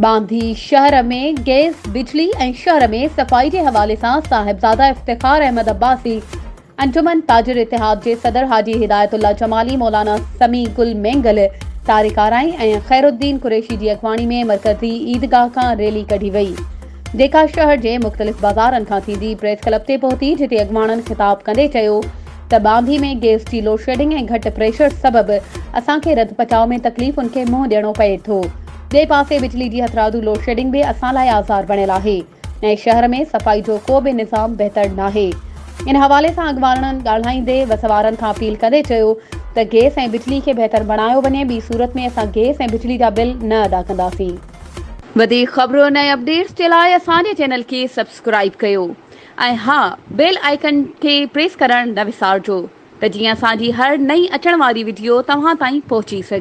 ٻانڌي شهر ۾ گئس، بجلي ۽ شهر ۾ صفائي جي حوالي سان صاحبزاده افتخار احمد عباسي، انجمن تاجر اتحاد جي صدر حاجي هدايت الله جمالي، مولانا سميع گل مينگل، طارق آرائين ۽ خيرالدين قريشي جي اڳواڻي ۾ مرڪزي عيدگاهه کان ريلي ڪڍي وئي، جيڪا شهر جي مختلف بازارن کان ٿيندي پريس ڪلب تي پهتي، جتي اڳواڻن خطاب ڪندي چيو ته ٻانڌي ۾ گئس جي لوڊشيڊنگ ۽ گهٽ پريشر سبب اسان کي رڌ پچاء ۾ تڪليفن کي منهن ڏيڻو پئي ٿو. ٻئي پاسي بجلي جي هٿرادو لوڊشيڊنگ به اسان لاء آزار بڻيل آهي ۽ شهر ۾ صفائي جو ڪو به نظام بهتر ناهي. ان حوالي سان اڳواڻن ڳالهائيندي وس وارن کان اپيل ڪندي چيو ته گئس ۽ بجلي کي بهتر بڻايو وڃي ٻي صورت ۾ اسان گئس ۽ بجلي جا بل نه ادا ڪنداسين. وڌيڪ خبرن ۽ اپڊيٽس جي لاء اسان جي چينل کي سبسڪرائيب ڪيو ۽ ها بيل آئيڪن کي پريس ڪرڻ نه وسارجو ته جيئن اسان جي هر نئين اچڻ واري وڊيو توهان تائين پهچي سگهي.